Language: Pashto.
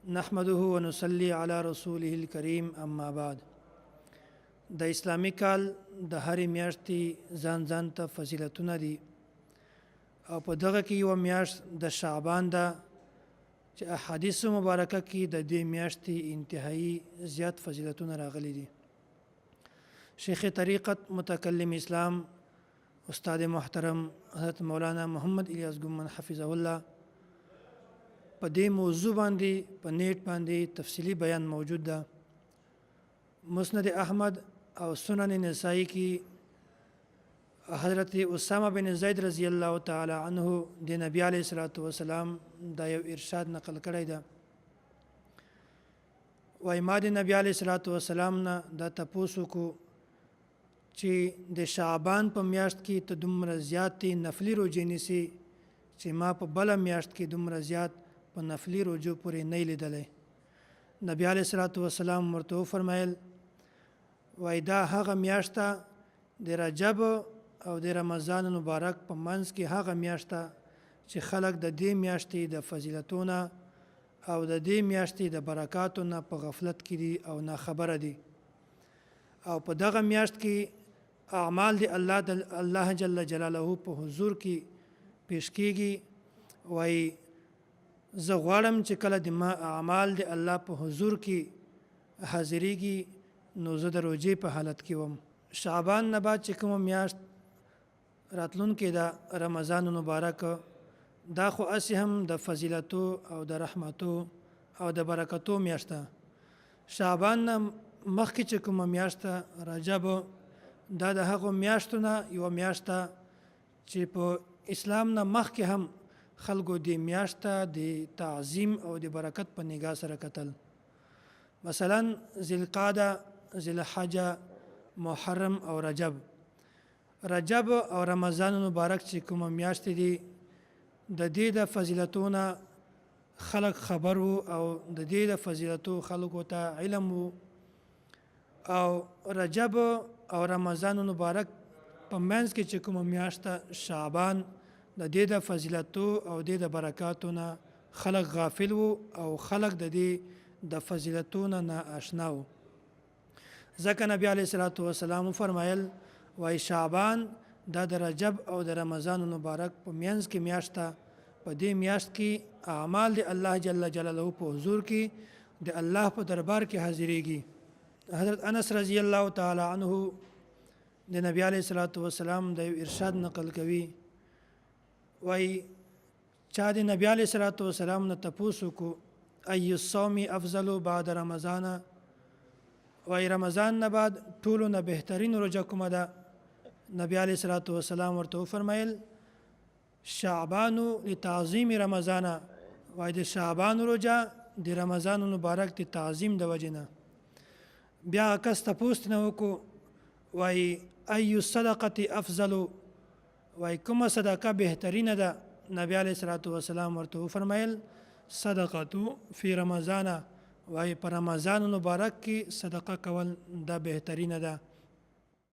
نحمده ونصلي على رسوله الكريم، اما بعد. د اسلامي کال د هرې میاشتې ځان ځان ته فضیلتونه دي، او په دغه کې یوه میاشت د شعبان ده چې احادیث مبارکه کې د دې میاشتې انتهایی زیات فضیلتونه راغلي دي. شیخ طریقت متکلم اسلام استاد محترم حضرت مولانا محمد الیاس ګمن حفظه الله په دې موضوع باندې په نیټ باندې تفصیلی بیان موجود ده. مسند احمد او سنن نسائی کې حضرت اسامه بن زید رضی الله تعالی عنہ د نبی علیه الصلاۃ والسلام دا یو ارشاد نقل کړی ده. وای ما د نبی علیه الصلاۃ والسلام نه دا تپوس وکړو چې د شعبان په میاشت کې ته دومره زیاتې نفلي روژې نیسې چې ما په بله میاشت کې دومره زیات په نفلي روژو پورې نه لیدلی. نبی علیه الصلاۃ والسلام ورته وفرمایل، وای دا هغه میاشت ده د رجب او د رمضان مبارک په منځ کې، هغه میاشت ده چې خلک د دې میاشتې د فضیلتونه او د دې میاشتې د برکاتو نه په غفلت کې دي او ناخبره دي، او په دغه میاشت کې اعمال د الله جل جلاله په حضور کې پیش کیږي. وای زه غواړم چې کله د ما اعمال د الله په حضور کې حاضرېږي نو زه د روژې په حالت کې وم. شعبان نه بعد چې کومه میاشت راتلونکې ده، رمضان مبارک، دا خو هسې هم د فضیلتو او د رحمتو او د برکتو میاشت ده. شعبان نه مخکې چې کومه میاشت ده، رجب، دا د هغو میاشتو نه یوه میاشت ده چې په اسلام نه مخکې هم خلکو دې میاشت ته د تعظیم او د برکت په نګاه سره کتل. مثلا ذوالقعده، ذوالحجه، محرم او رجب. رجب او رمضان مبارک چې کومه میاشتې دي د دې د فضیلتو نه خلک خبر وو او د دې د فضیلتو خلکو ته علم وو، او رجب او رمضان مبارک په منځ کې چې کومه میاشت ده شعبان، د دې د فضیلتو او دې د برکاتو نه خلک غافل وو او خلک د دې د فضیلتو نه نا آشنا وو. ځکه نبی علیه الصلاة والسلام وفرمایل، وای شعبان دا د رجب او د رمضان مبارک په منځ کې میاشت ده، په دې میاشت کې اعمال د الله جل جلاله په حضور کې د الله په دربار کې حاضرېږي. حضرت انس رضی الله تعالی عنه د نبی علیه الصلاة والسلام د یو ارشاد نقل کوي، وای چا د نبی علیه الصلاة والسلام نه تپوس وکړو، ای الصوم افضل بعد رمضان؟ وای رمضان نه بعد ټولو نه بهترین روژه کومه ده؟ نبی علیه الصلاة والسلام ورته وفرمایل، شعبان لتعظیم رمضان. وای د شعبان روژه د رمضان مبارک د تعظیم د وجې نه. بیا کس تپوس نه وکړو، وای ای الصدقة افضل؟ وای کومه صدقه بهترینه ده؟ نبی علیه الصلاة والسلام ورته وفرمایل، صدقه فی رمضان. وای په رمضان مبارک کې صدقه کول دا بهترینه ده.